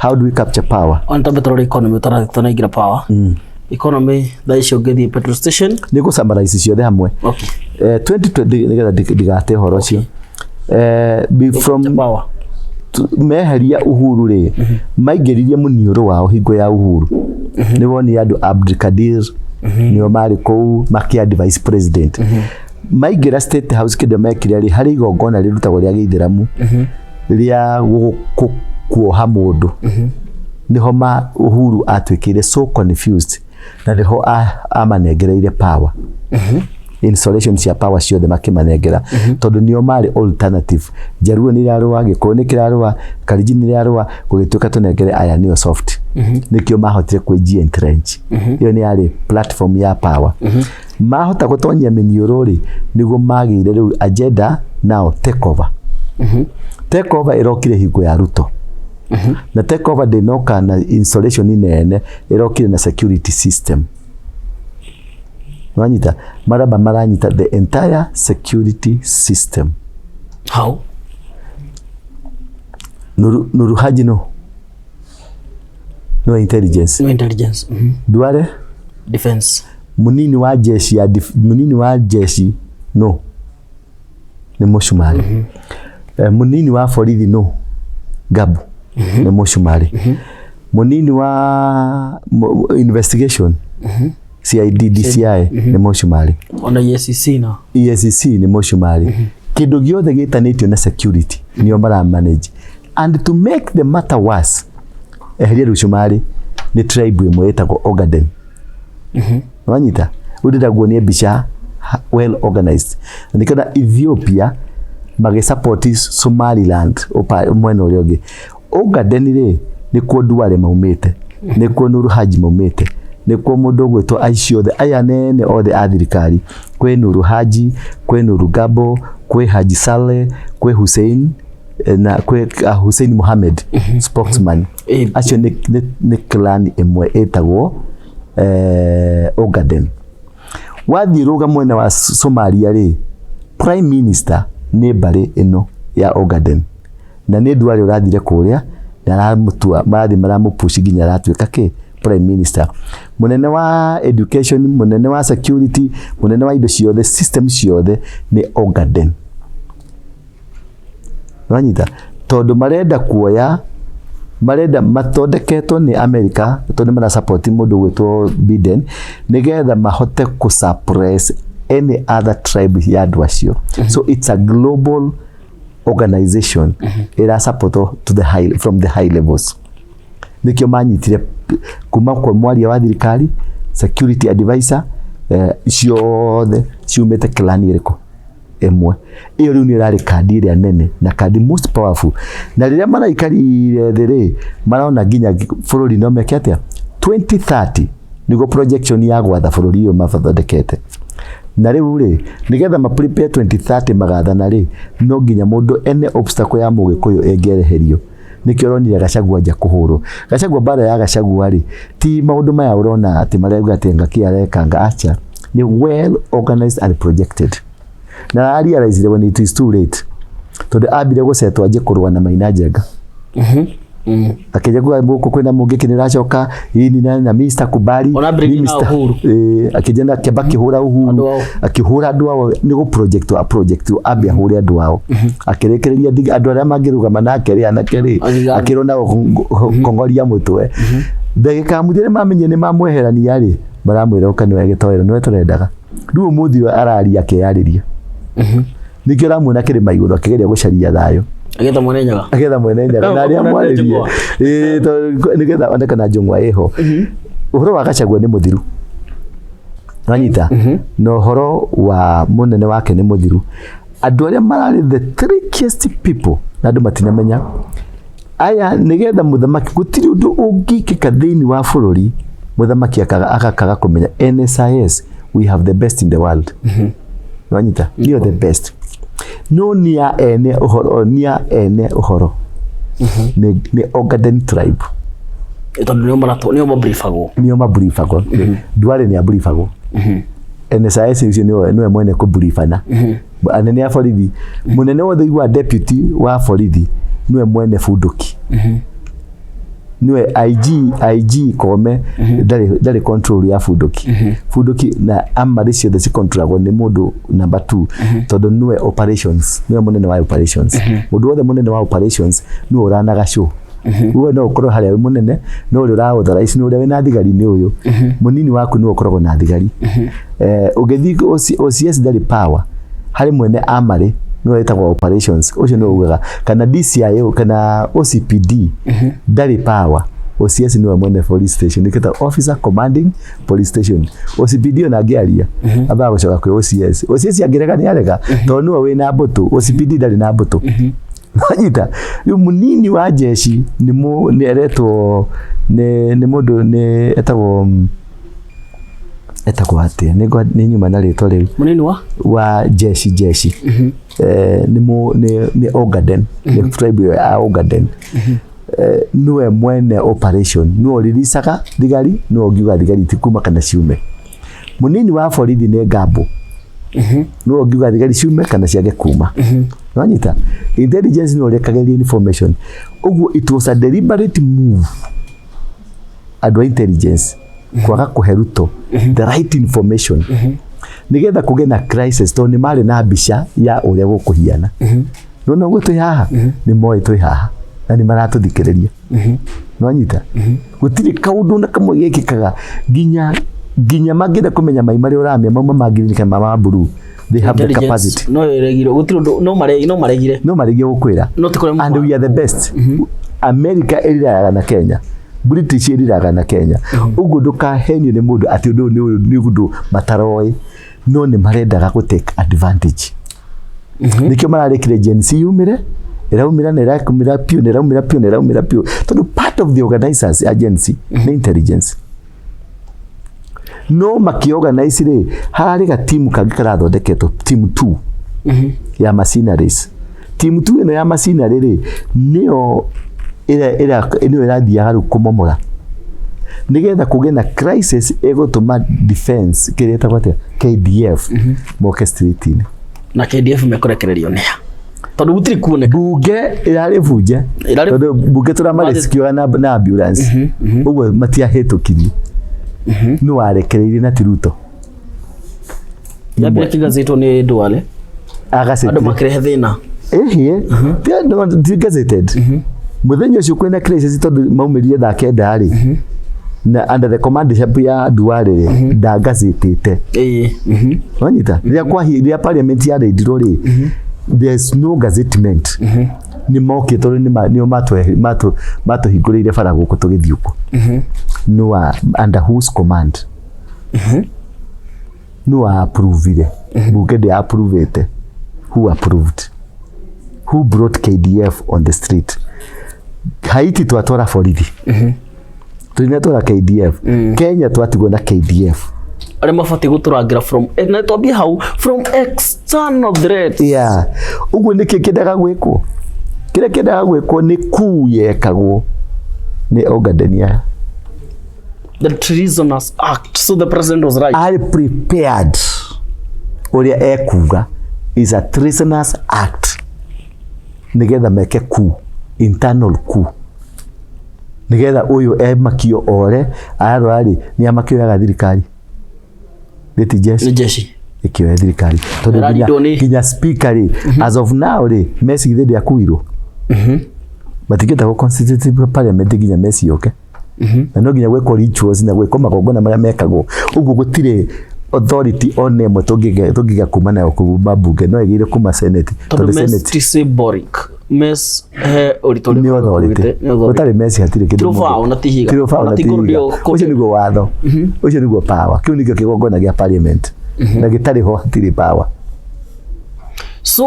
How do we capture power? Ona tambe tũrore economy ũtanaingĩra power. Economy thaa ici ũngĩthiĩ petrol station. Nĩ gũ summarize ciothe hamwe. 2020, nĩgetha ndigate ũhoro ũcio. From Power. Meheria Uhuru rĩ, maingĩririe mũniũrũ wao hingo ya Uhuru. Nĩ wonire andũ Abdulkadir nĩo marĩ kũu makĩ vice president. Maingĩra State House, kĩndũ mekire rĩ, harĩ igongona rĩrutagwo rĩa gĩithĩramu rĩa kuoha mũndũ, nĩho ma Uhuru atuĩkĩire so confused na nĩho amanengereire power, installation cia power ciothe makĩmanengera, tondũ nĩo marĩ alternative. Njaruo nĩ irarũa, Gĩkũyũ nĩ kĩrarũa, Kalenjin nĩ irarũa, gũgĩtuĩka tũnengere aya nĩo soft. Nĩkĩo mahotire kwĩnjia entrench. Ĩyo nĩ yarĩ platform ya power. Mahota gũtonyia mĩniũrũ rĩ, nĩguo magĩire rĩu agenda. Now take over, take over ĩrokire hingo ya Ruto, na take over ndĩnoka na installation nene, ĩrokire na security system. Wanyita maraba maranyita the entire security system. How? Nuru Haji no intelligence. No intelligence. Duale? Defense. Munini wa jeshi ya munini wa jeshi no nĩ mũcumarĩ. Munini wa borithi no Gabu nĩ mũcumarĩ. Munini wa investigation, CID, DCI, nĩ mũcumarĩ. Ona EACC na EACC nĩ mũcumarĩ. Kĩndũ gĩothe gĩtanĩtio na security nĩo mara manage. And to make the matter worse, eheria rũcumarĩ, nĩ tribe ĩmwe ĩtagwo Ogaden. Wanyita rĩu ndĩrenda nguonie mbica well organized, na nĩkĩo Ethiopia magĩsupport Somaliland mwena ũrĩa ũngĩ. Ogaden rĩ, nĩkuo Duale maumĩte, nĩkuo Nuru Haji maumĩte, nĩkuo mũndũ ũgwĩtwo aici othe aya nene othe a thirikari. Kwĩ Nuru Haji, kwĩ Nuru Gabo, kwĩ Haji Saleh, kwĩ Hussein na kwĩ Hussein Mohamed spokesman. Acio nĩ clan ĩmwe ĩtagwo Ogaden. Wathiĩ rũga mwena wa Somalia rĩ, prime minister nĩ mbarĩ ĩno ya Ogaden, na nĩ Duale ũrathire kũrĩa na aramũtua, marathiĩ maramũpush nginya aratuĩka kĩ prime minister. Mũnene wa education, mũnene wa security, mũnene wa indo ciothe, system ciothe nĩ Ogaden. Wanyita, tondũ marenda kuoya, marenda mathondeketwo nĩ America, tondũ mara support mũndũ gwĩtwo Biden nĩgetha mahote kũ suppress any other tribe ya andũ acio. So it's a global organization ĩra support to the high, from the high levels. Nĩkĩo manyitire kuma kwa mwaria wa thirikari, security advisor, ciothe ciumĩte clan ĩrĩkũ? Ĩmwe. Ĩyo rĩu nĩ ĩrarĩ kandi ĩrĩa nene na kandi most powerful. Na rĩrĩa maraikarire thĩ rĩ, marona nginya bũrũri no meke atĩa 2030, nĩguo projection ya gwatha bũrũri ũyũ mathondekete. Na rĩu rĩ, nĩgetha ma prepare 2030 magathana rĩ, no nginya mũndũ ene obstacle ya mũgĩkũyũ ĩngĩereherio. Nĩkĩo ũronire Gachagua nja kũhũrwo. Gachagua, mbara ya Gachagua rĩ, ti maũndũ maya ũrona atĩ marauga atĩ ngaki arekanga, acha. Nĩ well organized and projected, na realize when it is too late, tondũ ambire gũcetwo anjie kũrũa na Maina Njenga. Akĩnja kuga gũkũ kwĩna mũngĩkĩ nĩ ũracoka ini na Mr. Kubali. Ona ambĩrĩirie ni na Mr. Uhuru. Akĩnja na kĩamba akĩhũra Uhuru. Andũ ao. Akĩhũra andũ ao, nĩ gũ project a project ambe ahũre andũ ao. Akĩrĩkĩrĩria andũ arĩa mangĩrũgama nake rĩ, anake rĩ, Agĩgana. akĩrwo nao kongoria mũtwe. Ndagĩka ya mũthia nĩ mamenye nĩ mamweherania rĩ, maramwĩra ũka nĩwe gĩtoero, nĩwe tũrendaga. Rĩu ũmũthĩ ũyũ araria akĩyarĩria, nĩkĩo ũramuona kĩrĩma igũrũ akĩgeria gũcaria thayũ. Agetha Mwene Nyaga. Agetha Mwene Nyaga na arĩa Mwene mwarĩrie. Njũng'wa. Ĩĩ, tondũ nĩgetha one kana Njũng'wa ĩho. Ũhoro wa Gachagua nĩ mũthiru, wanyita, na ũhoro wa mũnene wake nĩ mũthiru. Andũ arĩa mararĩ the trickiest people na andũ matinamenya aya, nĩgetha mũthamaki, gũtirĩ ũndũ ũngĩkĩka thĩinĩ wa bũrũri mũthamaki agakaga kũmenya. NSIS, we have the best in the world. Wanyita, nĩyo the best, no nĩ ya ene ũhoro, nĩ ya ene ũhoro nĩ Ogaden tribe. Tondũ nĩo maratũ nĩo mabriefagwo. Nĩo mabriefagwo. Duale nĩ abriefagwo. NSIS ũcio nĩwe mwene kũbriefana. Anene a borithi, mũnene wothe igua deputy wa borithi nĩwe mwene bunduki. Niwe IG. IG Kome ndarĩ control ya bunduki. Bunduki na amari ciothe cikontrolagwo nĩ mũndũ number 2, tondũ niwe operations, niwe mũnene wa operations. Mũndũ wothe mũnene wa operations niwe ũranaga show. We no ũkorwo harĩa wĩ mũnene, no ũrĩa ũraauthorize nĩ ũrĩa wĩna thigari, nĩ ũyũ mũnini waku, nĩwe ũkoragwo na thigari. Ũngĩthiĩ OCS ndarĩ power harĩ mwene amarĩ, nĩwe wĩtagwo operations, ũcio nĩwe ugaga, kana DCIO kana OCPD ndarĩ power. OCS nĩwe mwene police station, nĩkĩta officer commanding police station. OCPD ona angĩaria ambaga gũcoka kwĩ OCS. OCS angĩrega nĩ arega, tondũ nĩwe wĩna mbũtũ. OCPD ndarĩ na mbũtũ. Wanyita? Rĩu mũnini wa jeshi nĩ nĩ eretwo nĩ mũndũ nĩ etagwo etagwo atĩa? Nĩ nyuma na rĩtwa rĩu. Munini wa Wa jeshi nĩ nĩ Ogaden, nĩ tribe ya Ogaden. Nĩwe mwene operation, nĩwe ũriricaga thigari, nĩwe ũngiuga thigari ti kuma kana ciume. Mũnini wa borithi nĩ Ngambo, nĩwe ũngiuga thigari ciume kana ciage kuma. Wanyita? Intelligence nĩwe ũrekagĩria information. Ũguo it was a deliberate move andũ a intelligence kwaga kũhe Ruto the right information nigetha kũgĩe na crisis, tondũ nĩ marĩ na mbica ya ũrĩa gũkũhiana. Nona ũguo twĩ haha, nĩ moĩ twĩ haha na nĩ maratũthikĩrĩria. Nwanyita? Gũtirĩ kaũndũ na kamwe gekĩkaga nginya mangĩenda kũmenya mai marĩa ũramĩa mauma ma green kana ma blue. They have the capacity. No ĩregire, gũtirĩ ũndũ no maregire. No maregie gũkwĩra. No ti kũrĩa. And we are the best. America ĩriraga na Kenya, British ĩriraga na Kenya. Ũguo ndũkahenio nĩ mũndũ atĩ ũndũ ũyũ nĩ ũndũ mataroĩ, no nĩ marendaga gũ take advantage. Nĩkĩo mararekire Gen Z yumĩre, ĩraumĩra na ĩraumĩra piũ na ĩraumĩra piũ na ĩraumĩra piũ, tondũ part of the organizers a Gen Z nĩ intelligence. No makĩorganize rĩ, hararĩ gatimu kangĩ karathondeketwo, team 2 ya machineries. Team 2 ĩno ya machinery rĩ, nĩyo nĩyo ĩrathiaga rĩu kũmomora nĩgetha kũgĩe na crisis ĩgũtũma defense, kĩrĩa ĩtagwo atĩa, KDF, moke street-inĩ. Na KDF mekũrekererio nĩa, tondũ gũtirĩ kuoneka? Bunge ĩrarĩ bunje. Tondũ bunge tũramarescuaga na ambulance, ũguo matiahĩtũkirie. Nĩ warekereirie na ti Ruto. Yambire kĩgazetwo nĩ Duale, andũ Agacĩtire. Makĩrehe thĩna. Ĩhĩ, ti gazetted mũthenya ũcio kwĩna crisis, tondũ maumĩrire thaa 9 rĩ, na under the commandship ya Duale rĩ, ndagazetĩte. ĩĩ Wanyita? Rĩrĩa kwahi rĩrĩa parliament yarĩndirwo rĩ, there's no gazettement. Nĩ mokĩte tondũ nĩo matũhingũrĩire bara gũkũ tũgĩthiĩ ũguo. No wa under whose command? No wa approvire? Bunge ndĩa approvĩte. Who approved? Who brought KDF on the street? Haiti twatwara borithi, tũtinatwara KDF. Kenya twatigwo na KDF. Arĩa mabatiĩ gũtũrangĩra from na twambie hau, from external threats. Yeah, ũguo nĩkĩ kĩendaga gwĩkwo? Kĩrĩa kĩendaga gwĩkwo nĩ kuu yekagwo nĩ Ogaden aya. The treasonous act. So the president was right. Arĩ prepared ũrĩa ekuga is a treasonous act, nĩgetha meke coup, internal coup, nĩgetha ũyũ emakio ore. Arora rĩ, nĩ amakĩoyaga thirikari rĩti jeshi. Nĩ jeshi. Ĩkĩoya thirikari tondũ nginya, Ĩrarindwo nginya speaker rĩ, as of now rĩ, Messi githĩ ndĩakuirwo? Matingĩhota gũ constitute parliament nginya Messi yoke, na no nginya gwĩkwo rituals na gwĩkwo magongona marĩa mekagwo. Ũguo gũtirĩ authority ona ĩmwe tũngĩgĩa kuma nayo kuma bunge, no ĩgĩire kuma senate. Tondũ Tondũ mess senate ti symbolic, mess he ũritũ ũrĩa nĩ authority. ũkuĩte, nĩ authority. Gũtarĩ Messi hatirĩ kĩndũ. Ti rũbaũ na ti ihiga. Ti rũbaũ Na na ti ti ihiga. kũrĩo Ũcio nĩguo watho, ũcio nĩguo power. Kĩu nĩkĩo kĩgongona gĩa parliament, na gĩtarĩ ho hatirĩ power. So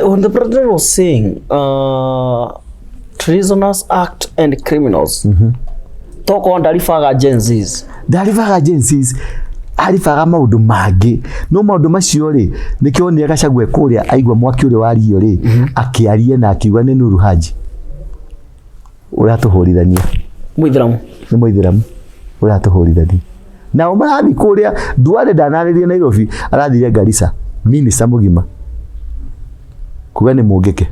when the president was saying treasonous act and criminals, tokorwo ndaribaga Gen Zs. Ndaribaga Gen Zs, aribaga maũndũ mangĩ, no maũndũ macio rĩ, nĩkĩo onire Gachagua kũrĩa aigua mwaki ũrĩa wario rĩ, akĩaria na akiuga nĩ Nuru Haji ũratũhũrithania. Mũithĩramu. Nĩ mũithĩramu ũratũhũrithania. Nao marathiĩ kũrĩa, Duale ndanarĩria Nairobi, arathire Garissa, minista mũgima kuga nĩ mũngĩke,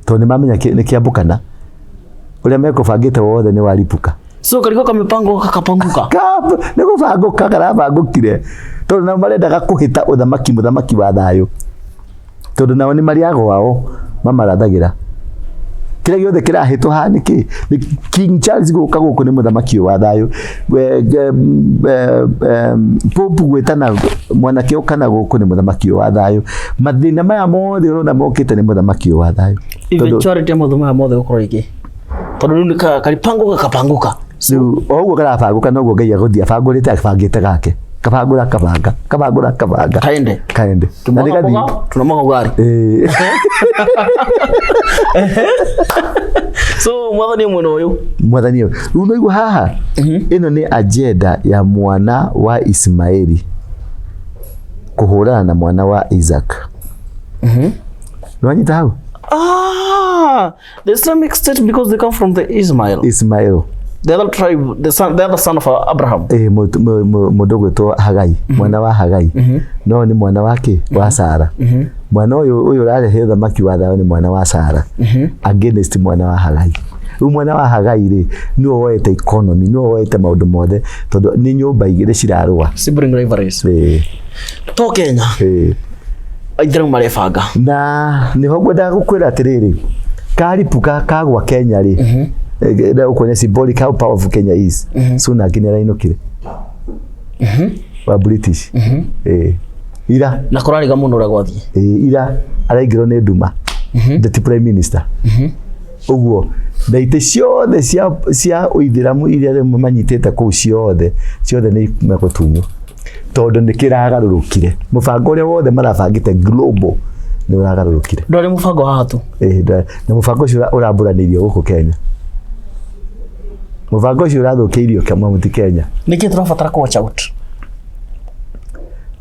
tondũ nĩ mamenya nĩ kĩambũkana. Ũrĩa mekũbangĩte wothe nĩ waripũka. So kalikuwa kamepango kakapanguka. Nĩ gũbangũka karabangũkire, tondũ nao marendaga kũhĩta ũthamaki, mũthamaki wa thayũ, tondũ nao nĩ marĩ agwao mamarathagĩra. Kĩrĩa gĩothe kĩrahĩtwo haha nĩ kĩ? Nĩ King Charles gũka gũkũ nĩ mũthamaki ũyũ wa thayũ. Pope gwĩtana mwanake ũkana gũkũ nĩ mũthamaki ũyũ wa thayũ. Mathĩna maya mothe ũrona mokĩte nĩ mũthamaki ũyũ wa thayũ. Tondũ Eventuality ya maũndũ maya mothe gũkorwo ĩkĩ. Tondũ rĩu nĩ kalipango gakapanguka. Rĩu o ũguo karabangũka noguo Ngai agũthiĩ abangũrĩte abangĩte gake. Kabangũra kabanga, kabangũra kabanga. Kaende. Kaende. Na nĩ Kimwaga gathiĩ. mboga, tunamwaga ugali. Ĩĩ. So mwathani mwena ũyũ. Mwathani ũyũ. Rĩu nĩguo haha ĩno nĩ agenda ya mwana wa Ismaeli kũhũrana na mwana wa Isaac. Nĩwanyita hau? Ah, the Islamic State, because they come from the Ismail. Ismael. The other tribe, the son, the other son of Abraham. Ĩĩ, mũndũ ũgwĩtwo Hagai, mwana wa Hagai. No nĩ mwana wa kĩ? Wa Sara. Mwana ũyũ ũrarehe ũthamaki wa thayũ nĩ mwana wa Sara. Against mwana wa Hagai. Rĩu mwana wa Hagai rĩ, nĩwe woete economy, nĩwe woete maũndũ mothe, tondũ nĩ nyũmba igĩrĩ cirarũa. Sibling rivalries. Ĩĩ, To Kenya. Ĩĩ. Aithĩramu marebanga. Na nĩho ngwendaga gũkwĩra atĩrĩrĩ, karipuka kagwa Kenya rĩ, na ũkuonia symbolic how powerful Kenya is. Sunak nĩ arainũkire wa British. Ĩĩ. Ira. Na kũrariga mũno ũrĩa gwathiĩ. Ĩĩ, ira araingĩrwo nĩ nduma, deputy prime minister. Ũguo na itĩ ciothe cia ũithĩramu iria rĩmwe manyitĩte kũu ciothe ciothe nĩ megũtunywo, tondũ nĩ kĩragarũrũkire. Mũbango ũrĩa wothe marabangĩte global nĩ ũragarũrũkire. Ndwarĩ mũbango haha tu. Ĩĩ, na mũbango ũcio ũrambũranĩirio gũkũ Kenya. Mũbango ũcio ũrathũkĩirio Kamamuti Kenya. Nĩkĩ tũrabatara kũ watch out?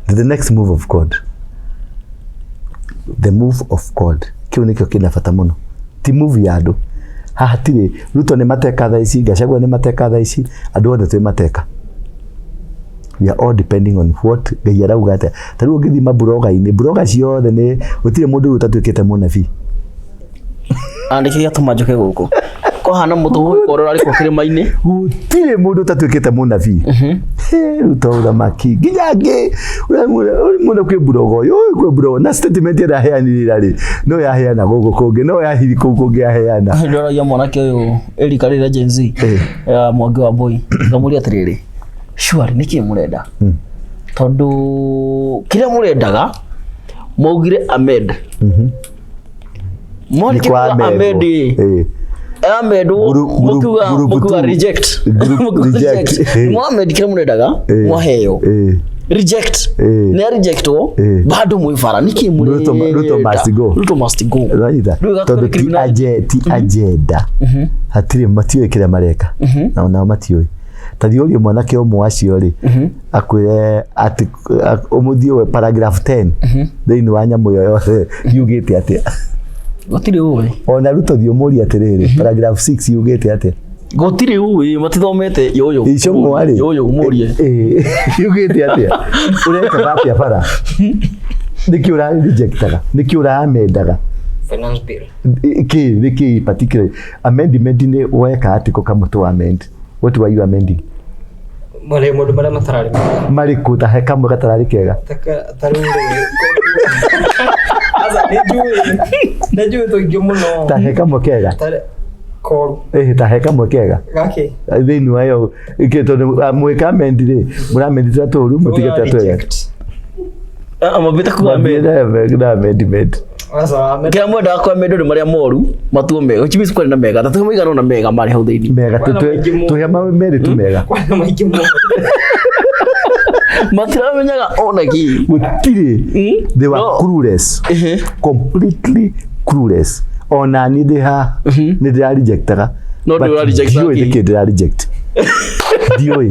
The next move of God, the move of God, kĩu nĩkĩo kĩna bata mũno, ti move ya andũ. Haha hatirĩ Ruto nĩ mateka thaa ici, Gachagua nĩ mateka thaa ici, andũ othe twĩ mateka. We are all depending on what Ngai arauga atĩa. Ta rĩu ũngĩthiĩ maburoga-inĩ, buroga ciothe nĩ gũtirĩ mũndũ rĩu ũtatuĩkĩte mũnabii. Andĩkĩria atũma njũke gũkũ. Kwahana mũtũ ũrĩa ũrarĩ kuo kĩrĩma-inĩ. Gũtirĩ mũndũ ũtatuĩkĩte mũnabii. Hĩ, Ruto ũthamaki nginya ngĩ mũno kwĩ buroga ũyũ, ũyũ kwĩ buroga na statement ĩrĩa aheanire rĩ, no yaheana gũkũ kũngĩ, no yahiri kũu kũngĩ yaheana. Ndoragia mwanake ũyũ Erika rĩrĩa Gen Z ya Mwangi wa Mbui, ngamũria atĩrĩrĩ, surely nĩkĩ mũrenda? Tondũ kĩrĩa mũrendaga maugire Ahmed. Nĩ Mwarĩkia kwa kuga amendwo. Ahmed ĩ, amendwo mũkiuga group mũkiuga two. reject. Group Mũkiuga reject. reject. Mohamed kĩrĩa mũrendaga mwaheo reject. Nĩ rejectwo bado mwĩ bara, nĩkĩ mũrenda? Ruto must go. Ruto must go. Ũranyita? Rĩu ĩgakorwo Tondũ ti criminality. ti agenda, hatirĩ, matiũĩ kĩrĩa mareka. Nao matiũĩ. Ta thiĩ ũrie mwanake ũmwe acio rĩ, akwĩre atĩ ũmũthiĩ we paragraph 10 thĩinĩ wa nyamũ ĩyo yothe yugĩte atĩa. Gũtirĩ ũĩ. Ona Ruto thiĩ ũmũrie atĩrĩrĩ, paragraph 6 yugĩte atĩa. Gũtirĩ ũĩ, matithomete yũyũ. Icũng'wa rĩ, Yũyũ mũrie. Ĩĩ, yugĩte atĩa, ũrekaga atĩa bara, nĩkĩ ũra rejectaga, nĩkĩ ũramendaga? Finance bill. Kĩ nĩkĩ particular amendment nĩ weka article kamwe tu amend? What were you amending? Marĩ maũndũ marĩa matararĩ mega. Marĩkũ? Ta he kamwe gatararĩ kega. Ta rĩu rĩ, aca nĩ njũĩ tũingĩ mũno. Ta he kamwe kega. Koru. Ĩĩ, ta he kamwe kega. Gakĩ. Thĩinĩ wa ĩyo ĩkĩ, tondũ mwĩka amend rĩ, mũramend tũrĩa tũru, mũtige tũrĩa twega. Reject. Mambĩte kuga amend. Mambĩte na amendment. Aca amend. Kĩrĩa mwendaga kwa amend nĩ marĩa moru matuo mega, which means kwarĩ na mega ta tũhe mũigana ũna mega marĩ hau thĩinĩ. Mega. Kwana maingĩ mũno. Tũhe merĩ tu mega. Kwana maingĩ mũno. Matiramenyaga ona kĩ. Gũtirĩ. They were No. clueless, completely clueless. Ona niĩ ndĩ haha nĩ ndĩra rejectaga. No But ndũra rejectaga ndiũĩ kĩ? nĩkĩ ndĩra reject, ndiũĩ.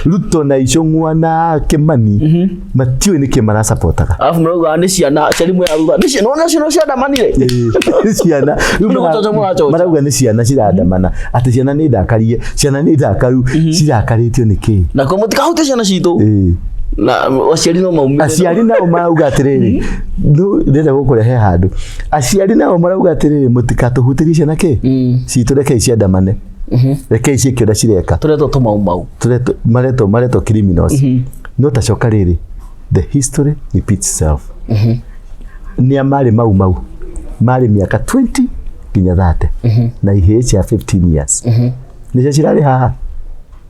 Ruto na Icũng'wa na Kĩmani matiũĩ nĩkĩ marasapotaga. Alafu mrauga nĩ ciana ciarimũ ya thutha nĩ ciana, nĩ ciana ciandamanire. Ĩĩ, ciana. Rĩu Nĩ gũcoca mũracoca. Marauga nĩ ciana cirandamana, atĩ ciana nĩ ndakarie, ciana nĩ ndakaru, cirakarĩtio nĩ kĩ? Na kwa mũtikahutie ciana citũ. Ĩĩ. Na aciari no maumire. Aciari nao marauga atĩrĩrĩ, no ndĩrenda gũkũrehe handũ. Aciari nao marauga atĩrĩrĩ, mũtikatũhutĩrie ciana kĩ citũ, rekei ciandamane, rekei ciĩke ũrĩa cireka. Tũretwo tũmaumau. Maretwo criminals. No tacoka rĩrĩ, the history repeats itself. Nĩa marĩ mau mau marĩ mĩaka 20 nginya 30 na ihĩĩ cia 15 years nĩcio cirarĩ haha.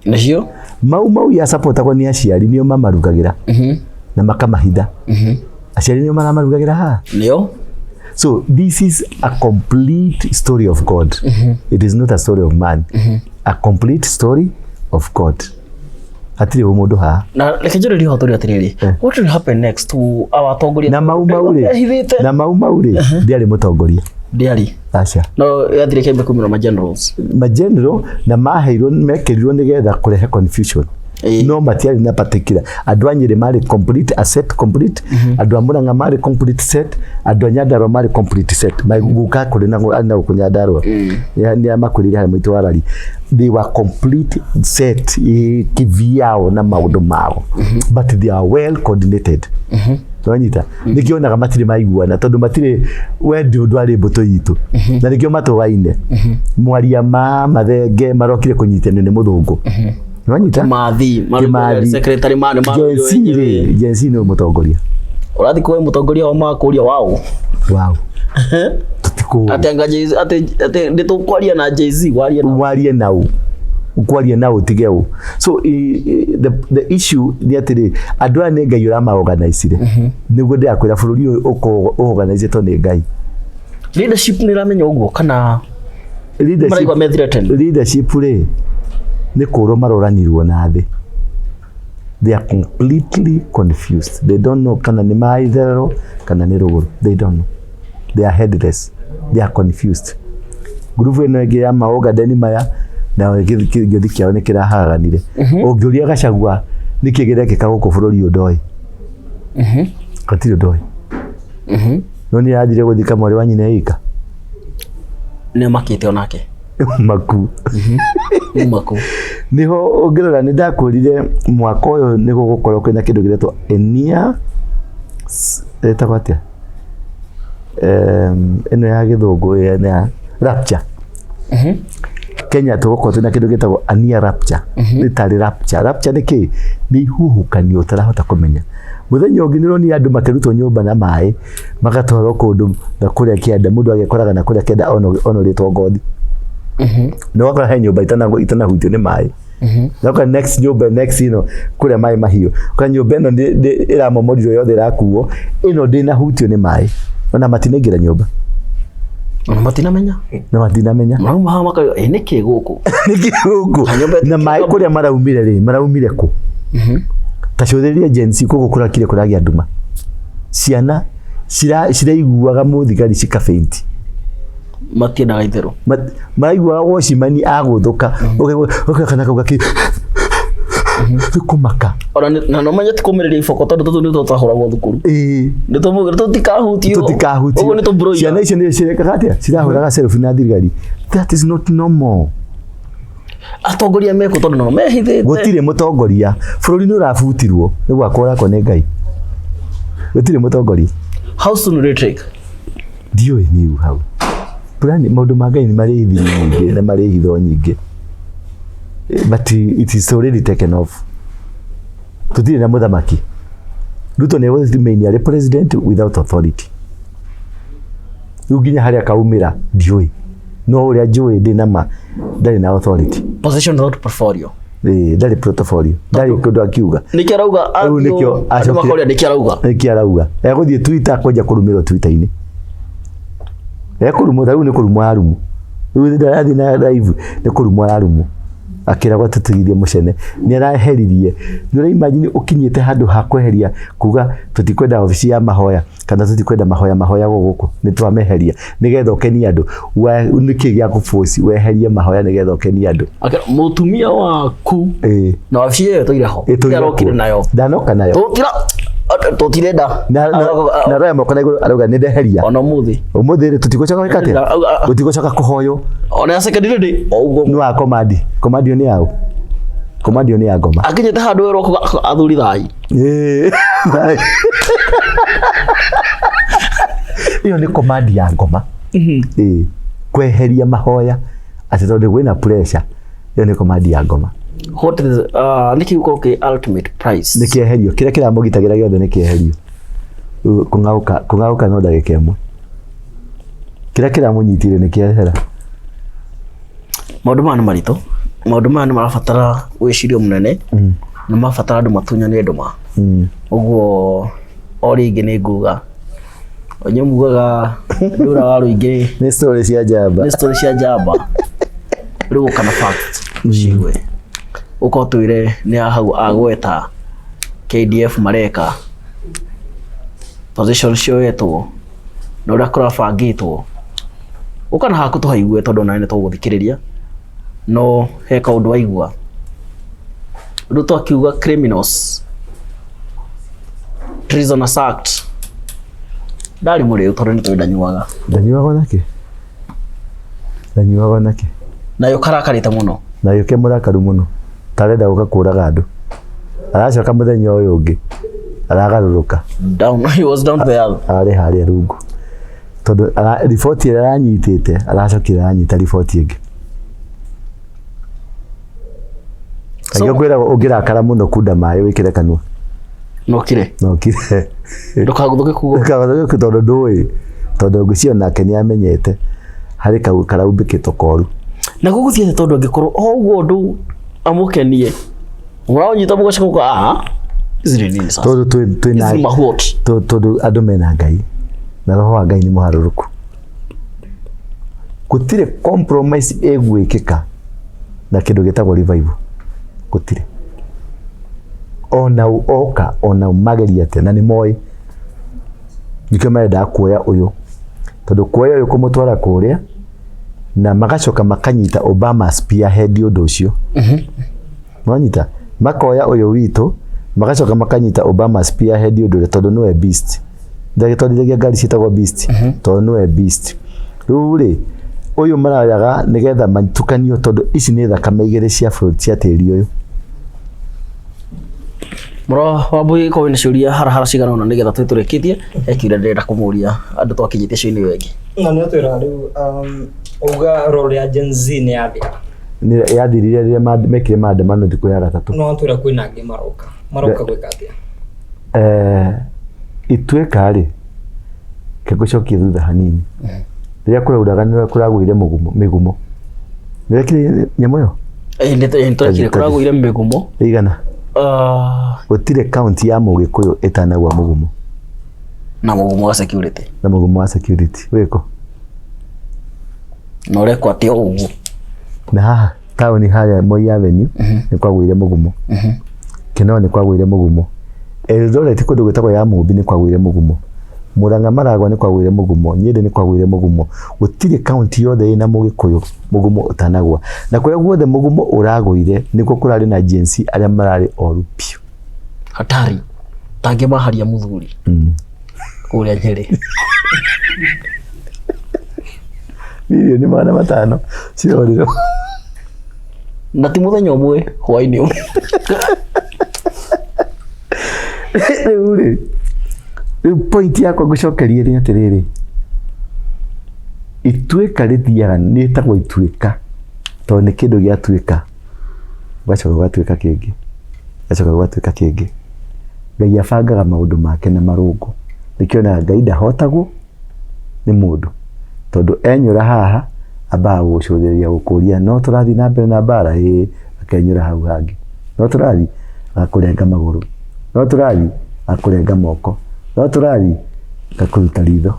Nacio. Mau mau ya supportagwo nĩ aciari, nĩo mamarugagĩra na makamahitha. Aciari nĩo maramarugagĩra haha. Nĩo. So this is a complete story of God. It is not a story of man. A complete story of God. Hatirĩ ũmũndũ haha. Na reke njũrĩrie ho tũrĩ atĩrĩrĩ, what will happen next to our atongoria? Na mau mau rĩ, Ehithĩte. na mau mau rĩ, ndiarĩ mũtongoria. Ndĩarĩ. Aca. No yathire kĩambe kumĩra ma generals. Mageneral na maheirwo mekĩrirwo nĩgetha kũrehe confusion. No matiarĩ na particular. Andũ a Nyĩrĩ marĩ complete a set complete, andũ a Murang'a marĩ complete set, andũ a Nyandarua marĩ complete set. Maiguka kũrĩ na na gũkũ Nyandarua. Nĩ makwĩrire harĩa mũitũ wa rari. They were complete set kivyao na maũndũ mao. But they are well coordinated. Nwanyita nĩkĩo onaga matirĩ maiguana tondũ matirĩ wendi ndwarĩ mbũtũ itũ na nĩkĩo matũaine mwaria ma mathenge marokire kũnyitanio nĩ mũthũngũ. Nwanyita. Kimathi. Kimathi. Secretary ma nĩ Gen Z rĩ, Gen Z nĩwe mũtongoria. Ũrathiĩ kũhe mũtongoria wa makũria wao. Wow, tũtikũĩ. Atĩ anga Jay-Z, atĩ nĩ tũkwaria na Jay-Z warie na. Warie nau, ukwaria nau utige ũ. So the issue nĩ atĩrĩ, andũ aya nĩ Ngai ũramaorganizire. Nĩguo ndĩrakwĩra bũrũri ũyũ ũkoragwo ũorganizĩtwo nĩ Ngai. Leadership nĩ ĩramenya ũguo kana maraigua me threatened? Leadership rĩ, nĩ kũrwo maroranirwo na thĩ. They are completely confused. They don't know kana nĩ ma itherero kana nĩ rũgũrũ. They don't know. They are headless. They are confused. Ngurubu ĩno ĩngĩ ya maogadeni maya na gĩthi kĩao nĩ kĩraharaganire. Ũngĩũria Gachagua nĩkĩ kĩrekĩka gũkũ bũrũri ũyũ, ndoĩ. Hatirĩ ndoĩ. No nĩ arathire gũthika mwarĩ wa nyina ika. Nĩ makĩte onake. Maku. Nĩ maku. Niho ũngĩrora nĩ ndakwĩrire mwaka ũyũ nĩ gũgũkorwo kwĩna kĩndũ gĩretwo enia ĩtagwo atĩa, ĩno ya gĩthũngũ ĩno ya rapture. Kenya tũgũkorwo twĩna kĩndũ gĩtagwo ania rapture. Nĩ tarĩ rapture. Rapture nĩ kĩ? Nĩ ihuhũkanio ũtarahota kũmenya. Mũthenya ũngĩ nĩũronire andũ makĩrutwo nyũmba na maĩ magatwarwo kũndũ na kũrĩa kĩanda, mũndũ agekoraga na kũrĩa kĩanda onorĩtwo ngothi. Na ũgakora he nyũmba itanahutio nĩ maĩ. Na ũkora next nyũmba next ĩno kũrĩa maĩ mahiũ. Ũkora nyũmba ĩno ĩramomorirwo yothe ĩrakuo, ĩno ndĩnahutio nĩ maĩ. Ona matinaingĩra nyũmba. Ona matinamenya. Na matinamenya. Marauma haha makauga ĩ nĩkĩ gũkũ? Nĩkĩ gũkũ? Nyũmba Na maĩ kũrĩa maraumire rĩ, maraumire kũ? Ta cũthĩrĩria Gen Z gũkũ kũrakire kũragĩa nduma. Ciana ciraiguaga mũthigari cikafaint. Matiendaga itherũ. Maraiguaga wocimani agũthũka. Ũkaigua kana kau gakĩ nĩ kũmaka. Ona na no menye ti kũmĩrĩria iboko tondũ tũtũ nĩtwo twahũragwo thukuru. Ĩĩ. Nĩ tũmũgĩra tũtikahutio. Tũtikahutio. Ũguo nĩ tũmbũrũiga. Ciana icio nĩ cirekaga atĩa? Cirahũraga selfie na thigari. That is not normal. Atongoria mekũ tondũ no mehithĩte. Gũtirĩ mũtongoria. Bũrũri nĩ ũrabutirwo nĩ gwakwo ũrakwo nĩ Ngai. Gũtirĩ mũtongoria. How soon will it take? Ndiũĩ niĩ hau. Plan maũndũ ma Ngai nĩ marĩ ithimi nyingĩ na marĩ hitho nyingĩ. But it is already taken off. Tũtirĩ na mũthamaki. Ruto nĩ remain arĩ president without authority. Rĩu nginya harĩa akaumĩra ndiũĩ. No ũrĩa njũĩ ndĩ na ma ndarĩ na authority. Position without portfolio. Ĩĩ, ndarĩ portfolio. Ndarĩ kĩndũ akiuga. Nĩkĩo arauga Rĩu nĩkĩo andũ makoria nĩkĩo arauga. Nĩkĩo arauga. Egũthiĩ Twitter kwanjia kũrumĩrwo Twitter-inĩ. Ekũrumwo ta rĩu nĩ kũrumwo ararumwo. Rĩu ndarathiĩ na live nĩ kũrumwo ararumwo. Akĩragwo tũtigithie mũcene. Nĩ araheririe. Nĩ ũra imagine ũkinyĩte handũ ha kweheria kuga tũtikwenda obici ya mahoya kana tũtikwenda mahoya mahoyagwo gũkũ, nĩ twameheria nĩgetha ũkenie andũ. Nĩkĩ gĩa kũforce weherie mahoya nĩgetha ũkenie andũ? Akĩra mũtumia waku Ĩĩ. na wabici ĩyo ĩtũire ho. Ĩtũire Arokire kuo. nayo. Ndanoka nayo. Tũtira tũtirenda. Na roya moko na igũrũ arauga nĩ ndeheria. Ona ũmũthĩ. Ũmũthĩ rĩ tũtigũcoka gwĩka atĩa? Gũtigũcoka kũhoywo. Ona ya second lady o ũguo. Nĩ wa komandi. Komandi nĩ yaũ? Command ĩyo nĩ ya ngoma. Akinyĩte handũ werwo athuri thai. Ĩĩ. Ĩyo nĩ command ya ngoma. Ĩĩ. Kweheria mahoya atĩ tondũ kwĩna pressure, ĩyo nĩ command ya ngoma. What is nĩkĩ gũkorwo kĩ ultimate price? Nĩ kĩeherio, kĩrĩa kĩramũgitagĩra gĩothe nĩ kĩeherio. Rĩu kũng'aũka kũng'aũka no ndagĩka ĩmwe, kĩrĩa kĩramũnyitire nĩ kĩehera. Maũndũ maya nĩ maritũ, maũndũ maya nĩ marabatara wĩcirio mũnene, nĩ marabatara andũ matunyane ndũma. Ũguo o rĩngĩ nĩ nguga inyuĩ mugaga ndũra wa rũingĩ Nĩ story cia njamba. Nĩ story cia njamba. Rĩu ũka na fact cigue, ũka ũtwĩre nĩ hau agweta KDF mareka position cioetwo na ũrĩa kũrabangĩtwo. Ũka na haku tũhaigue, tondũ ona nĩ tũgũthikĩrĩria no he kaũndũ waigua. Ruto akiuga criminals, Prisoners Act, ndarĩ mũrĩu tondũ nĩ tũĩ ndanyuaga. Ndanyuaga nake, ndanyuaga nake. Nayo karakarĩte mũno. Na gĩũke mũrakaru mũno, tarenda gũka kũraga andũ, aracoka mũthenya ũyũ ũngĩ aragarũrũka. Down, he was down to the earth. Ararĩ harĩa rungu tondũ riboti ĩrĩa aranyitĩte, aracokire aranyita riboti ĩngĩ. Kaingĩ kwĩragwo ũngĩrakara mũno, kunda maĩ wĩkĩre kanua. No kire. No kire. Ndũkagũthũke kuo. Ndũkagũthũke tondũ ndũĩ, tondũ ngwĩciria nake nĩ amenyete harĩ kau karaumbĩkĩtwo koru. Na gũgũthiĩ atĩa, tondũ angĩkorwo o ũguo ũndũ amũkenie mũraũnyita mũgacoka mũka ah ici nĩ nini sasa. Tondũ twĩ Ici nĩ mahuot. Tondũ andũ mena Ngai na roho wa Ngai nĩ mũharũrũku, gũtirĩ compromise ĩgwĩkĩka na kĩndũ gĩtagwo revival, gũtirĩ. Ona oka ona mageria atĩa, na nĩ moĩ nĩkĩo marendaga kuoya ũyũ, tondũ kuoya ũyũ kũmũtwara kũrĩa na magacoka makanyita Obama spearhead ũndũ ũcio. Nwanyita makoya ũyũ witũ, magacoka makanyita Obama spearhead ũndũ ũrĩa, tondũ nĩwe beast, ndagĩtwarithagia ngari ciĩtagwo beast, tondũ nĩwe beast. Rĩu rĩ, ũyũ marayaga nĩgetha matukanio, tondũ ici nĩ thakame igĩrĩ cia bũrũri cia tĩri ũyũ. Mũro Wambui, korwo wĩna ciũria harahara cigana ũna nĩgetha twĩ tũrĩkĩtie, he kĩũria ndĩrenda kũmũria andũ twakinyĩtie cio-inĩ ĩyo ĩngĩ. Na nĩ ũtwĩra rĩu uga role ya Gen Z nĩ yathira. Nĩ yathirire rĩrĩa mekire maandamano thikũ ya gatatũ. No watwĩra kwĩna angĩ maroka, maroka gwĩka atĩa? Ituĩka rĩ, ngũcokie thutha hanini, rĩrĩa kũrauraga nĩ kũragũire mũgumo, mĩgumo nĩwekire nyamũ ĩyo. Ĩĩ, nĩ twekire, kũragũire mĩgumo. Ĩigana? Ah, gũtirĩ kaunti ya mũgĩkũyũ ĩtanagwa mũgumo. Na mũgumo wa security. Na mũgumo wa security wĩkũ? Na ũrekwo atĩa ũguo? Na haha taũni harĩa Moi Avenue nĩ kwagũire mũgumo, Kinoo nĩ kwagũire mũgumo, Eldoret kũndũ gwĩtagwo ya Mũmbi nĩ kwagũire mũgumo, Murang'a Maragwa nĩ kwagũire mũgumo, Nyĩrĩ nĩ kwagũire mũgumo. Gũtirĩ kaunti yothe ĩna mũgĩkũyũ mũgumo ũtanagwa, na kũrĩa guothe mũgumo ũragũire nĩkuo kũrarĩ na Gen Z arĩa mararĩ oru biũ. Hatari tangĩmaharia mũthuri kũrĩa Nyĩrĩ. 500,000,000 cirorirwo. Na ti mũthenya ũmwe, hwainĩ ũmwe. Rĩu rĩ, rĩu point yakwa ngũcokerie nĩ atĩrĩrĩ, ituĩka rĩthiaga, nĩ ĩtagwo ituĩka tondũ nĩ kĩndũ gĩatuĩka, gũgacoka gũgatuĩka kĩngĩ, gũgacoka gũgatuĩka kĩngĩ. Ngai abangaga maũndũ make na marũngo, nĩkĩo onaga Ngai ndahotagwo nĩ mũndũ, tondũ enyũra haha ambaga gũgũcũthĩrĩria gũkũria no tũrathiĩ na mbere na mbara, ĩĩ, akenyũra hau hangĩ, no tũrathiĩ, agakũrenga magũrũ, no tũrathiĩ, agakũrenga moko, no tũrathiĩ, agakũruta ritho.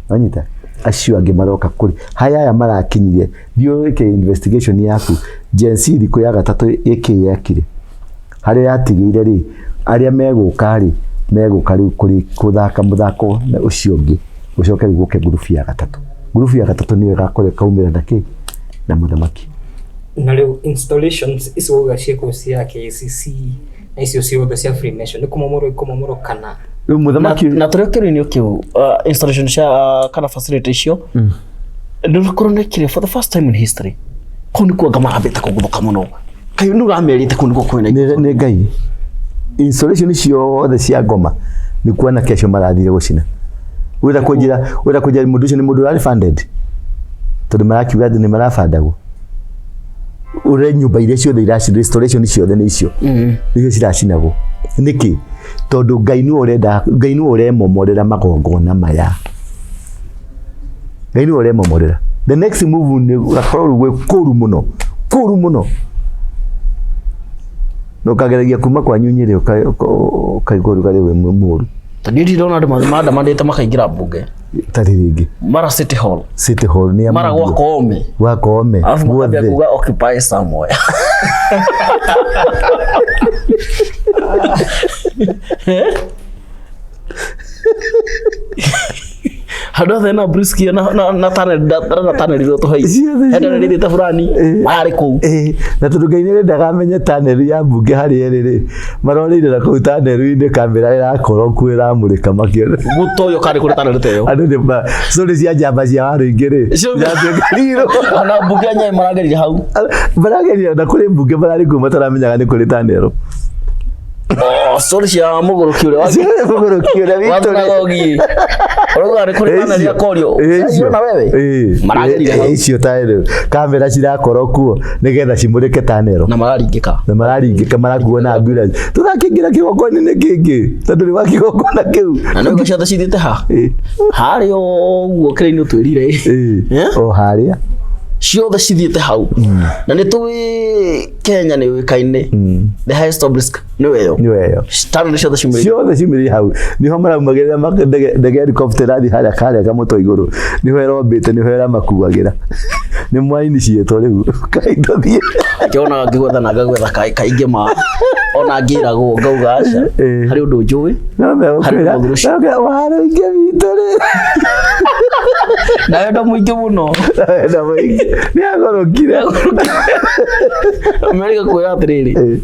Wanyita? Acio angĩ maroka kũrĩ haya aya marakinyire, thiĩ wĩke investigation yaku. Gen Z thikũ ya gatatũ ĩkĩ yekire harĩa yatigĩire rĩ, arĩa megũka rĩ, megũka rĩu kũrĩ kũthaka mũthako na ũcio ũngĩ, gũcoke rĩu gũke ngurubu ya gatatũ. Ngurubu ya gatatũ nĩyo ĩgakorwo ĩkaumĩra na kĩ na mũthamaki. Na rĩu installations icio wauga ciĩkwo cia KCC na icio ciothe cia Freemason nĩ kũmomorwo, ikũmomorwo kana? Rĩu mũthamaki Na tũrĩ kĩũria-inĩ kĩu, installation cia kana facility icio nĩ kũronekire for the first time in history, kũu nĩkuo anga marambĩte kũguthũka mũno. Kaĩ nĩ ũramerĩte kũu nĩkuo kwĩna Nĩ Ngai. Installation ciothe cia ngoma nĩ kuo anake acio marathire gũcina. Wĩra kũnjĩra, wĩra kũnjĩra mũndũ ũcio nĩ mũndũ ũrarĩ funded. Tondũ marakiuga atĩ nĩ marabandagwo. Ũrĩa nyũmba iria ciothe iracinwo, installation ciothe nĩ icio. Nĩcio ciracinagwo. Nĩkĩ? Tondũ Ngai nĩwe ũrenda, Ngai nĩwe ũremomorera magongona maya. Ngai nĩwe ũremomorera. The next move nĩ gũgakorwo rĩu gwĩ kũru mũno. Kũru mũno. Na ũkageragia kuma kwanyu Nyĩrĩ ũkaigua ũrugarĩ wĩ mũru. Tondũ niĩ ndirona andũ maandamanĩte makaingĩra mbunge. Tarĩ rĩngĩ. Mara City Hall. City Hall nĩ Mara gwa Koome. Gwa Koome. Alafu makambia kuga occupy somewhere. Handũ hothe na Brewski na tunnel na tunnel iria tũhai. Ciothe, He tunnel ĩthiĩte fulani mararĩ kũu. Ĩĩ, na tondũ Ngai nĩarendaga amenye tunnel ya mbunge harĩa ĩrĩ rĩ, maroreire na kũu tunnel-inĩ kamera ĩrakorwo kuo ĩramũrĩka makĩona. Gũtoyo karĩ kũrĩ tunnel ta ĩyo. Andũ nĩ ma story cia njamba cia Waruingĩ rĩ, Icio- iratuĩka Ona mbunge ya Nyeri maragerire hau. Marageria na kũrĩ mbunge mararĩ kuo mataramenyaga nĩ kũrĩ tunnel. Oh, story cia mũgũrũki ũrĩa wa Cia mũgũrũki ũrĩa witũ rĩ. Wathunagogi. Ũrauga nĩ kũrĩ tunnel ya Korio. Icio. Na wewe. Ĩĩ. Maragerire hau. Icio tunnel. Kamera cirakorwo kuo nĩgetha cimũrĩke tunnel. Na mararingĩka. Na mararingĩka marakuo na ambulance. Tũrakĩingĩra kĩgongona-inĩ kĩngĩ tondũ nĩ wa kĩgongona kĩu. Na nĩguo ciothe cithiĩte ha? Ĩĩ. Harĩa ũguo kĩrĩa-inĩ ũtwĩrire. Ĩĩ. Eh? O harĩa. Ciothe cithiĩte hau. Na nĩ tũĩ Kenya nĩ yũĩkaine. The highest obelisk nĩwe ĩyo. Nĩwe ĩyo. Tunnel ciothe ciumĩrĩte. Ciothe ciumĩrĩire hau. Nĩho maraumagĩrĩra ndege helicopter ĩrathiĩ harĩa karĩa kamũtwe igũrũ. Nĩho ĩrombĩte, nĩho ĩramakuagĩra. Nĩ mwaini ciĩtwo rĩu. Kaĩ tũthiĩ. Ngĩona ngĩgwetha na ngagwetha kaingĩ ma ona ngĩragwo ngauga aca. Ĩĩ. Harĩ ũndũ njũĩ. No megũkwĩra, Harĩ mũthuri ũcio. megũkwĩra, Waruingĩ witũ rĩ. Na wendo mũingĩ mũno. Na mũingĩ. Nĩ agũrũkire. Amerika kwĩra atĩrĩrĩ. Ĩĩ.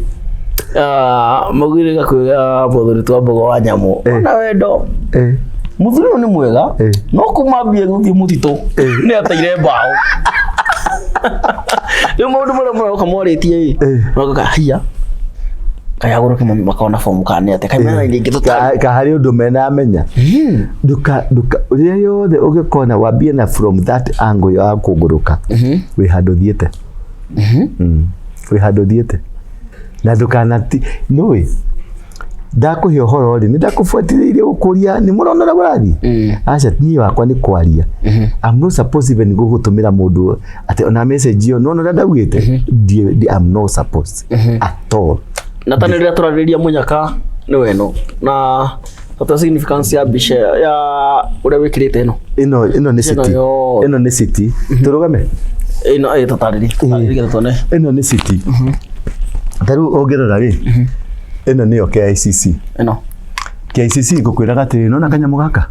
Ah, maugire gakwĩra mũthuri twa mbogo wa nyamũ. Ona wendo. Ĩĩ. Mũthuri ũyũ nĩ mwega. Ĩĩ. No kuma ambie gũthiĩ mũtitũ nĩ ateire mbaũ. Rĩu maũndũ marĩa mũroka mwarĩtie ĩ. Ĩĩ. Magoka hiya. Kaĩ agũrũke mami makona bomu kana nĩ atĩa. Kaĩ mena ingĩ tũtarĩ. Ka harĩ ũndũ menamenya. Nduka nduka rĩrĩa yothe ũngĩkona wambie na from that angle ya kũgũrũka wĩ handũ ũthiĩte. Wĩ handũ ũthiĩte. Na ndũkanati nĩũĩ ndakũhe ũhoro rĩ nĩ ndakũbuatĩrĩirie gũkũria nĩ mũrona ũrĩa kũrathiĩ. Aca niĩ wakwa nĩ kwaria. I'm not supposed even gũgũtũmĩra mũndũ atĩ ona message ĩyo nĩwona ũrĩa ndaugĩte. I'm not supposed at all. Na ta rĩrĩa tũrarĩrĩria mũnyaka nĩ ĩno na tata significance ya mbica ya ũrĩa wĩkĩrĩte ĩno. Ĩno ĩno nĩ Ĩno city. yothe. Ĩno nĩ city. Tũrũgame. Ĩno ĩ tũtarĩrie tũtarĩrie nĩgetha tuone. Ĩno nĩ city. Ta rĩu ũngĩrora rĩ, ĩno nĩyo KICC. Ĩno. KICC ngũkwĩraga atĩrĩrĩ, nĩwona kanyamũ gaka?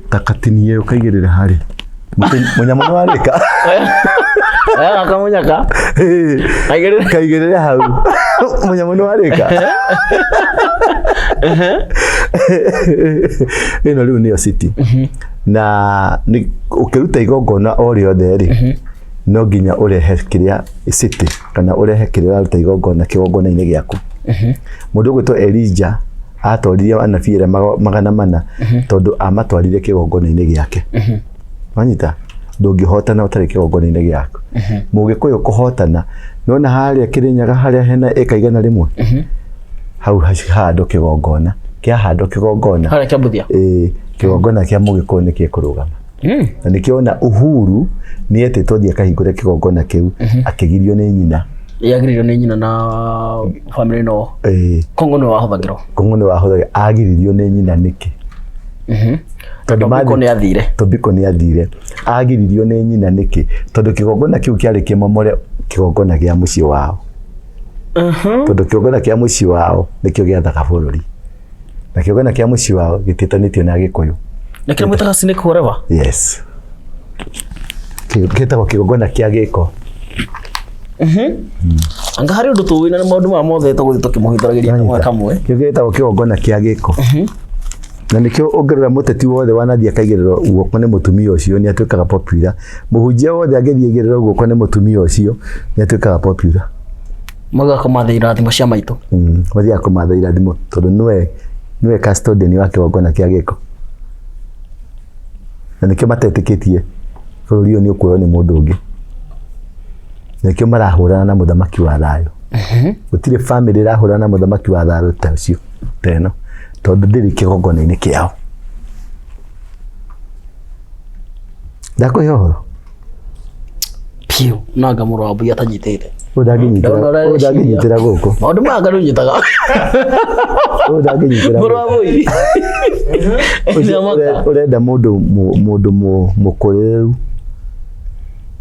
Ta gatinie ũkaigĩrĩre harĩa. Mũnyamũ nĩ warĩka. Oya gaka mũnyaka. Kaigĩrĩre. Kaigĩrĩre hau. Mũnyamũ nĩ warĩka. Ĩno rĩu nĩyo city. Na ũkĩruta igongona o rĩothe rĩ, no nginya ũrehe kĩrĩa city kana ũrehe kĩrĩa ũraruta igongona kĩgongona-inĩ gĩaku. Mũndũ ũgwĩtwo Elijah atoririe anabii arĩa 400 tondũ amatwarire kĩgongona-inĩ gĩake. Wanyita? Ndũngĩhotana ũtarĩ kĩgongona-inĩ gĩaku. Mũgĩkũyũ kũhotana, nĩwona harĩa Kĩrĩnyaga harĩa hena ĩka 100? Hau handũ kĩgongona. Kĩahandwo kĩgongona. Harĩa Kĩambuthia? Ĩĩ, kĩgongona kĩa Mũgĩkũyũ nĩ gĩkũrũgama. Na nĩkĩo ona Uhuru nĩ etĩtwo athiĩ akahingũre kĩgongona kĩu, akĩgirio nĩ nyina. Yagiririo nĩ nyina na family no. Ĩĩ. Kongo nĩ wahũthagĩrwo. Kongo nĩ wahũthagĩrwo. Agiririo nĩ nyina nĩkĩ? Tondũ Tobiko nĩ athire. Tobiko nĩ athire. Agiririo nĩ nyina nĩkĩ? Tondũ kĩgongona kĩu kĩarĩ kĩmomore kĩgongona kĩa mũciĩ wao. Tondũ kĩgongona kĩa mũciĩ wao nĩkĩo gĩathaga bũrũri. Na kĩgongona kĩa mũciĩ wao gĩtiĩtanĩtio na Gĩkũyũ. Na kĩrĩa mwĩtaga snake whatever? Yes. Gĩtagwo kĩgongona kĩa gĩko. Anga harĩ ũndũ tũĩ na maũndũ maya mothe tũgũthiĩ tũkĩmũhithũragĩria kamwe kamwe. Kĩu gĩtagwo kĩgongona kĩa gĩko. Na nĩkĩo ũngĩrora mũteti wothe wanathiĩ akaigĩrĩrwo guoko nĩ mũtumia ũcio nĩ atuĩkaga popular. Mũhunjia wothe angĩthiĩ aigĩrĩrwo guoko nĩ mũtumia ũcio nĩ atuĩkaga popular. Maugaga kũmatha irathimo cia maitũ. Mathiaga kũmatha irathimo tondũ nĩwe custodian wa kĩgongona kĩa gĩko, na nĩkĩo matetĩkĩtie bũrũri ũyũ nĩ ũkuoywo nĩ mũndũ ũngĩ, na nĩkĩo marahũrana na mũthamaki wa thayũ. Gũtirĩ family ĩrahũrana na mũthamaki wa thayũ ta ũcio, ta ĩno, tondũ ndĩrĩ kĩgongona-inĩ kĩao. Ndakũhe ũhoro. Piũ nanga mũrũ wa mbui atanyitĩte. Ũyũ ndangĩnyitĩra, Ndona ũyũ ndangĩnyitĩra gũkũ. Maũndũ maya nga ndũnyitaga. Ũyũ ndangĩnyitĩra Mũrũ wa gũkũ. mbui. Ũcio ũrenda mũndũ mũkũrĩrĩru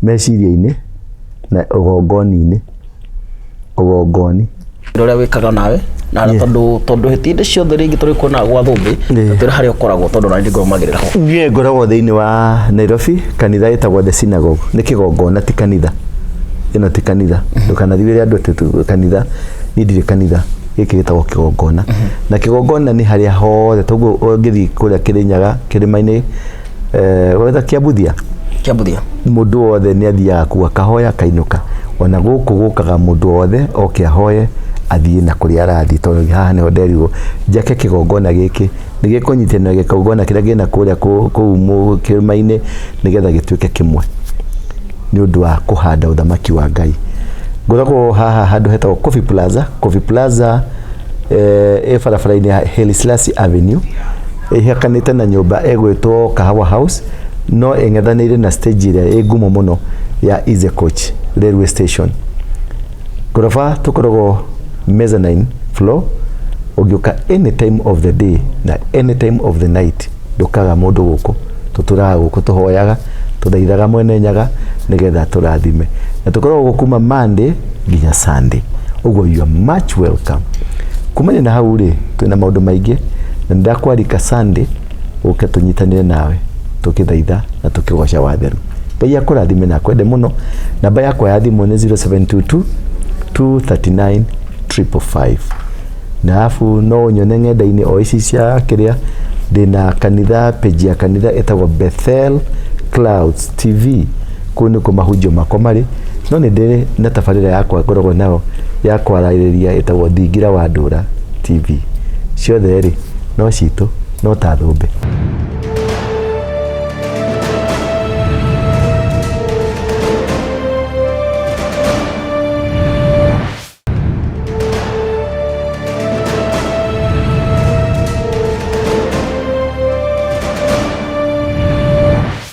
meciria-inĩ na ũgongoni-inĩ, ũgongoni. Ũrĩa wĩkaga nawe na tondũ hĩndĩ ciothe rĩngĩ tũrĩ kuona gwa thũmbĩ twĩre harĩa ũkoragwo tondũ na niĩ ngoromagĩrĩra ho. Niĩ ngoragwo thĩinĩ wa Nairobi, kanitha ĩtagwo The Synagogue. Nĩ kĩgongona, ti kanitha. Ĩno ti kanitha, ndũkanathiĩ wĩre andũ atĩ kanitha. Niĩ ndirĩ kanitha, gĩkĩ gĩtagwo kĩgongona. Na kĩgongona nĩ harĩa hothe, toguo ũngĩthiĩ kũrĩa Kĩrĩnyaga, kĩrĩma-inĩ, gwetha Kĩambuthia. Kĩambuthia. Mũndũ wothe nĩ athiaga kuo akahoya akainũka. Ona gũkũ gũkaga mũndũ wothe oke ahoye athiĩ na kũrĩa arathiĩ, tondũ haha nĩho nderirwo njake kĩgongona gĩkĩ, nĩ gĩkũnyitanĩra gĩkongona kĩrĩa kĩna kũrĩa kũu kĩrĩma-inĩ, nĩgetha gĩtuĩke kĩmwe nĩ ũndũ wa kũhanda ũthamaki wa Ngai. Ngoragwo haha handũ hetagwo Coffee Plaza. Coffee Plaza ĩ barabara-inĩ ya Haile Selassie Avenue, ĩhakanĩte na nyũmba ĩgwĩtwo Kahawa House, no ĩng'ethanĩire na stage ĩrĩa ĩ ngumo mũno ya Easy Coach Railway Station. Ngoroba tũkoragwo mezzanine floor, ũngĩũka any time of the day na any time of the night ndũkaga mũndũ gũkũ. Tũtũraga gũkũ, tũhoyaga, tũthaithaga Mwene Nyaga nĩgetha tũrathime, na tũkoragwo gũkũ kuma Monday nginya Sunday. Ũguo you are much welcome. Kumania na hau rĩ, twĩna maũndũ maingĩ na nĩndakwarika Sunday ũke tũnyitanĩre nawe tũkĩthaitha na tũkĩgoca watheru. Ngai akũrathime na akwende mũno. Namba yakwa ya thimũ nĩ 0722 239 555. Na arabu no ũnyone ng'enda-inĩ o ici cia kĩrĩa, ndĩna kanitha, page ya kanitha ĩtagwo Bethel Clouds TV. Kũu nĩkuo mahunjio makwa marĩ, no nĩ ndĩrĩ na tabarĩra yakwa ngoragwo nayo ya kwarĩrĩria ĩtagwo Thingira wa Ndũra TV. Ciothe rĩ, no citũ, no ta thũmbĩ.